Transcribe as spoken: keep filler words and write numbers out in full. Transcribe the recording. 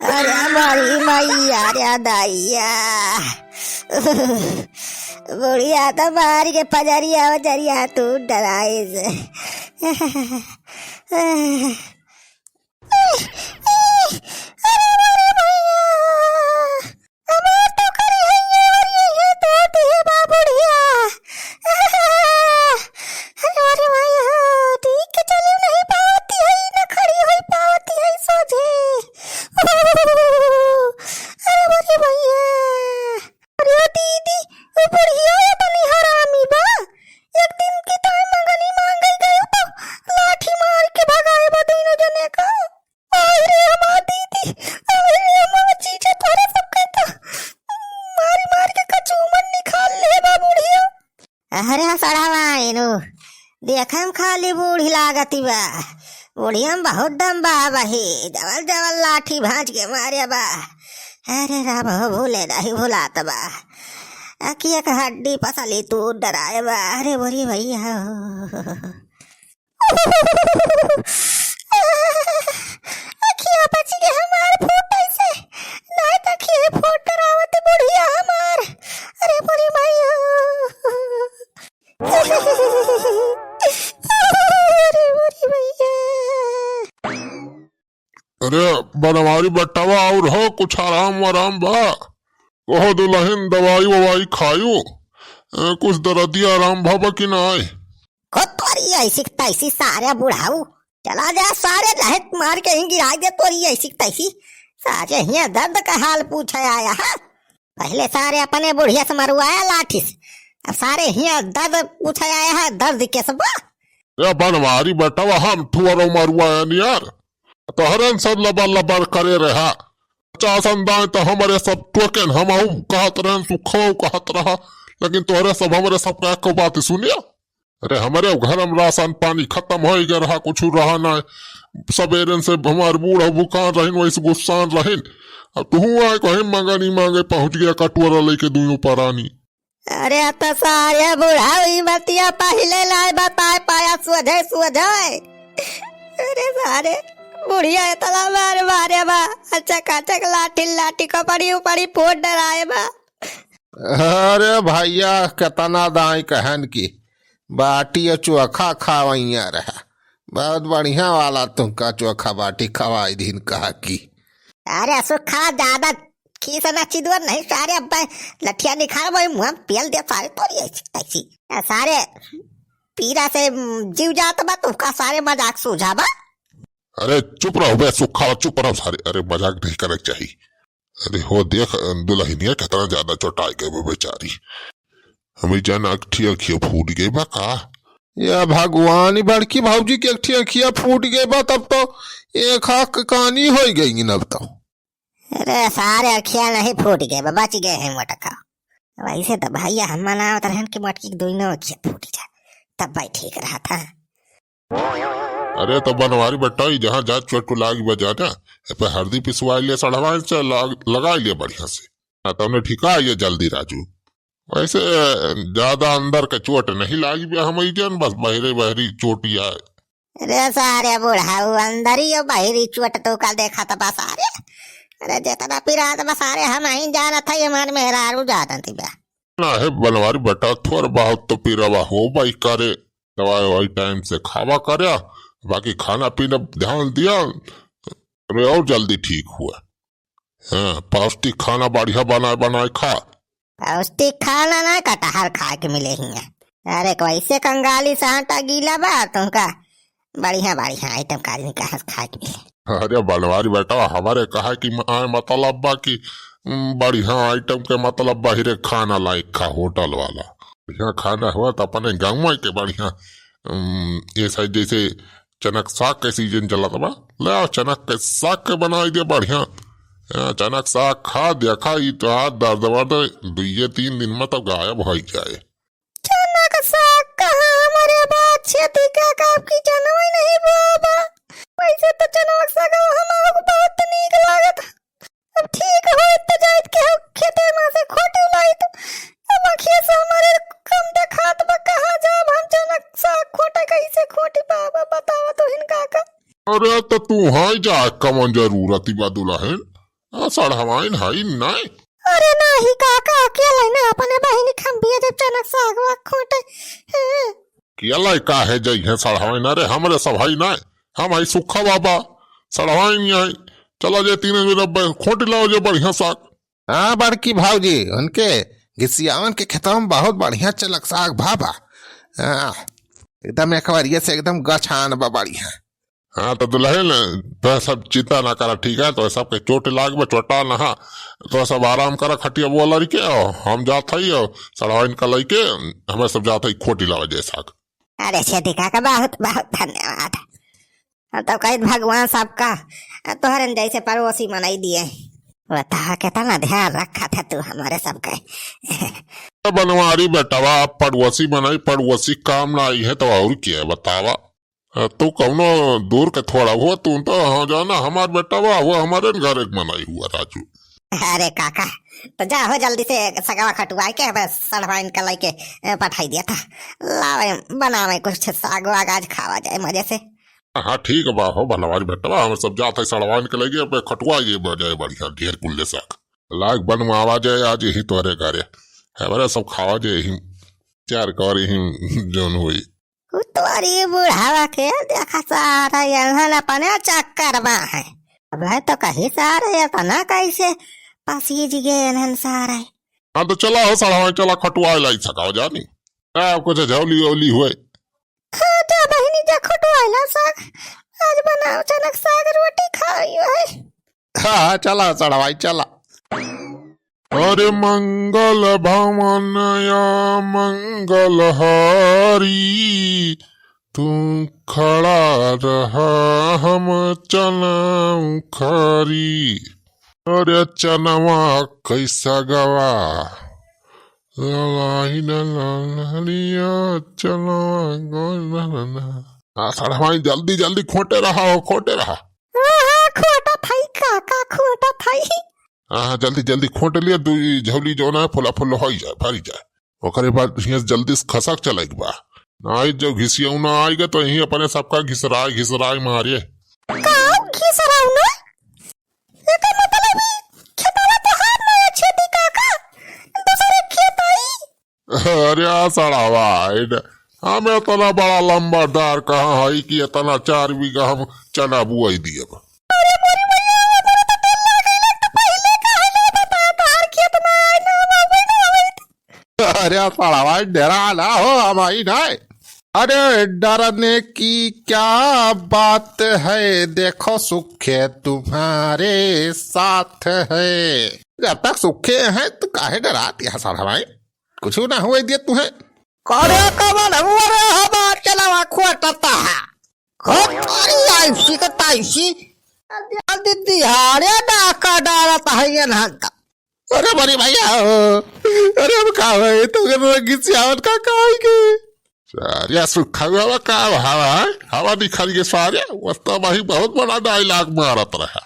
अरे हमारी मैया रे दैया, बुढ़िया तो मार के पजरिया वजरिया तू डराइस। अरे हमारी मैया, हमार तो करी है ये और ये, ये तो होती है बा बुढ़िया। अरे, अरे भाई, हाँ, ठीक के चली नहीं पावती है, न खड़ी होई पावती है सोझे। अरे, अरे भैया, अरे दीदी, वो बुढ़िया ये बनी हरामी बा। एक दिन की ताई मंगनी मांगे गई तो लाठी मार के भगाए बा दोनों जने का। अरे हमार दीदी, अरे हमार जीजा, तोहरे सबके तो मारी मार के कचूमन निकाल ले बा बुढ़िया। अरे सड़वा इनु, देखम खाली बूढ़ी लागती बा। बुढ़िया में बहुत दम बा बही, जवल जवल लाठी भांज के मारे बा। अरे राम हो, भूले नहीं भुलात बा। अखिया के हड्डी पसली तू डराए बा। अरे बुढ़ी भैया हो। अखिया बच गए हमार फूटे से, नहीं तो अखिया फूट डरावत बुढ़िया हमार। अरे बुढ़ी भैया, अरे बुढ़ी भैया। अरे बनवारी बटवा, और हो कुछ आराम वाराम बा? कहो दुलहिन, दवाई ववाई खायू? ए, कुछ दरदिया आराम भा बा कि नाय? को तोरी ऐसी की तैसी सारे बुढ़ाऊ, चला जा सारे, लहट मार के ही गिराई दे तोरी ऐसी की तैसी। सारे हियाँ दर्द का हाल पूछे आया है। पहले सारे अपने बुढ़िया से मरुआया लाठी से, अब सारे हियाँ दर्द पूछे आया है, दर्द के सब। ए बनवारी बटवा, हम ठुअरो मरुआया नियर, तोहरन सब लबर लबर करे रहा। पचासन दाएं तो हमरे सब टोकेन, हमहू कहत रहन, सुखो कहत रहा, लेकिन तोहरे सब हमरे सब का एको बात सुनिया। अरे हमरे घर में राशन पानी खत्म होइ गया रहा, कुछ रहा ना। सबेरन से हमार बूढ़ बुकान रहिन, वैसे गुस्सान रहिन। अब तू आए कहीं मंगनी मांगे पहुंच गया कटोरा लेके दुइयों परानी। अरे तो सारे बुढ़ाऊ ई बतिया पहिले नाय बताए पाया सोझे सोझे। अरे सारे बुढ़िया इतना मार मारे बा, अच्छा काचक लाठी लाठी कपड़ी उपड़ी फोड़ डराए बा। अरे भैया, केतना दाई कहन की बाटी और चोखा खावैया रहा। बहुत बढ़िया वाला तुमका चोखा बाटी खवाई दीन कहा की। अरे सुखा, ज्यादा खीस ना चिदुआ नहीं सारे, अब लठिया निखार वही मुँह में पेल दे सारे तोरी ऐसी, ऐसी। आ, सारे पीरा से, उम, जीव जात बा, तुमका सारे मजाक सूझा बा। अरे चुप रहो बे सुखा, चुप रहो सारे। अरे मजाक नहीं करे के चाहिए। अरे हो देख, दुलहिनिया कितना ज्यादा चोटाई गए बे बेचारी। हमें जान अखिया अखिया फूट गए बा का? या भगवान, ई बड़की भौजी के एक ठे अखिया फूट गए बा, तब तो एक आँख कानी होइ गई अब तो। अरे सारे अखिया नहीं फूट गए बा, बच गए हैं मोटका। वैसे तो भैया हम मनावत रहन कि मोटकी के दोनों अखिया फूट जाए, तब भाई ठीक रहा था। अरे तो बनवारी बेटा, ई जहाँ जात चोट को लाग बजाना, ए पे हरदी पिसवाई ले, सड़वाई से लाग, लगाई ले बढ़िया से। ना तो उन्हें ठिका ये जल्दी राजू। वैसे ज्यादा अंदर का चोट नहीं लागी बे हम जन, बस बहरे बहरी चोट ही आए। अरे सारे बुढ़ाऊ, अंदर ही यो बहरी चोट तो का देखा था बस सारे। अरे जितना पिरात बस सारे हम ही जानत है, ये मन मेहरारू जानत ही बे। ना है बनवारी बेटा, थोड़ बहुत तो पिरवा हो भाई करे, दवाई ववाई टाइम से खावा करे, बाकी खाना पीना ध्यान दिया, अरे और जल्दी ठीक हुआ। हाँ, पौष्टिक खाना बढ़िया बनाए बनाए खा। पौष्टिक खाना ना, कटहर खाए के मिले हियाँ। अरे कैसे कंगाली से आटा गीला बा तुमका, बढ़िया बढ़िया आइटम का आदमी कहाँ से खाए के मिले। अरे बनवारी बेटा, हमारे कहा कि म-, आए मतलब बा कि, उम, बढ़िया आइटम के मतलब बाहरे खाना लायक खा होटल वाला। बढ़िया खाना हुआ तो अपने गाँव के बढ़िया, उम, ये साइड जैसे चनक साग के सीजन चलत बा, ले आओ चनक के साग के बनाई दे बढ़िया। हाँ, चनक साग खा देखा, ई तो हाथ दर्द वर्द दुइये तीन दिन में तो गायब हो जाए। चनक साग कहाँ हमारे बात छेती का, का आपकी जनवे नहीं बाबा। वैसे तो चनक साग हमारे को बहुत नीक लागत। अब ठीक हो तो जाइत के हो खेते में से खोटी लाई तो। अब अखिए से हमारे कम देखात बा, कहाँ जाब हम चनक साग खोटे, कैसे खोटी बाबा बतावा तो हिनका का। अरे तो तू हाँ जा, कमन जरूरत ही बा दुलहिन। आ, सड़हवाइन हई नाय। अरे नाही काका, अकेले ना अपने बहिनी खम्बिया जब चनक सागवा खोटे। हाँ। अकेले काहे जइहे सड़हवाइन? अरे हमरे सब हई नाय, हम हई सुखा बाबा, सड़हवाइन हई। चला जे तीन जने ब-, खोट लाओ जे बढ़िया साग। हाँ बड़की भौजी, उनके घिसियावन के खेतवा में बहुत बढ़िया चनक साग भा बा। हाँ, एकदम एक बार ये से एकदम गछान बा बढ़िया। हाँ, तो दुलहिन, तो सब चिंता ना करा, ठीक है? तो सबके चोट लाग बा, चोटा नहा, तो सब आराम करा, खटिया बोला रही के, हम जात हई, सड़हवाइन का लइके, हमें सब जात हई, खोटी लावा जे साग। अरे छेदी काका, बहुत, बहुत धन्यवाद। हम तो कहित भगवान सबका तोहरे जैसे पड़ोसी बनाई दिए। बतावा, कितना ध्यान रखा था तू हमारे सबके। बनवारी बेटवा, पड़ोसी बनाई, पड़ोसी काम ना आई है, तो और क्या है, बतावा? अ, तू कौनो दूर के थोड़ा हुआ, तू तो, हाँ, जाना, हमार बेटा बा, वो हमारे घर एक मनाई हुआ, राजू। अरे काका, तो जा हो जल्दी से सगवा खटुआ के, बस सड़वाइन का लइके, अ, पठाई दिया था। लावे, बनावे कुछ साग वाग, आज खावा जाए मजे से। हाँ, ठीक बा हो, भलवान बेटवा, हम सब जात है सड़वाइन के लइके, अब खटुआ ये बजाए बढ़िया, ढेर कुल्ले साग। लाग बनवावा जाए आज यही तोहरे घरे, हमारे सब खावा जाए यही, चार कर यही जौन हुई। उ तोरी बुढ़ावा के देखा सारा, यहन अपने चक्कर में है। अब है तो कही सारा, ये तना कैसे पसीज गए इन्हन सारा। हाँ, तो चला हो सड़वा, चला खटुआ लाई सकाओ जानी। आ, कुछ झौली ओली हुए। हाँ, जा बहिनी, जा खटुआ ला साग। आज बनाओ जनक साग रोटी खाई है। हाँ, हाँ, चला सड़वाई, चला। अरे मंगल भवन या मंगल हारी, तू खड़ा रहा हम चना उखारी। अरे चनवा कैसा गवा, ललाई न ललनिया चनवा गवा। हाँ, सड़वाई जल्दी जल्दी खोटे रहा हो, खोटे रहा। हाँ, हाँ, खोटा थाई काका, खोटा थाई। हाँ, हाँ, जल्दी, जल्दी खोट लिया, दू झौली जौन है, फुला फुल होई जाए, भरी जाए। ओकरे बाद हियां से जल्दी से खसक चले के बा। नाई, जब घिसियौना आइगा, तो यहीं अपने सबका घिसराए, घिसराए मारे। का घिसराउना? एकर मतलब ई खेतवा तोहार ना है, छेदी काका, दूसरे खेत आई। अरे आ सड़वा, एड-, हम इतना बड़ा लंबा डार कहाँ हई कि इतना चार बीघा हम चना बुआई दियब। अरे मोरी मैया, हमरा तो डर लागे, लग तो पहिले काहे ना बता, तोहार खेत में आई ना, बाबे ना होइत। अरे आ सड़वा, डरा ना हो, हम आई ना। अरे डरने की क्या बात है, देखो सुखे तुम्हारे साथ है। जब तक सुखे हैं तो काहे डरात यहाँ सड़वा? कुछ ना हुए दिए तुहे। करे कमन हुआ रे हमार चलावा खोटता है। हो तोरी ऐसी का तैसी। जल्दी दिहाड़े डाका डालत है ये नहंता। अरे बड़ी भैया हो। अरे हम का होई तो अगर घिसियावत का काई के। सारे सुखा हुआ का हवा है? हवा निकल के सारे। वस्ता भाई बहुत बड़ा डायलॉग मारत रहा।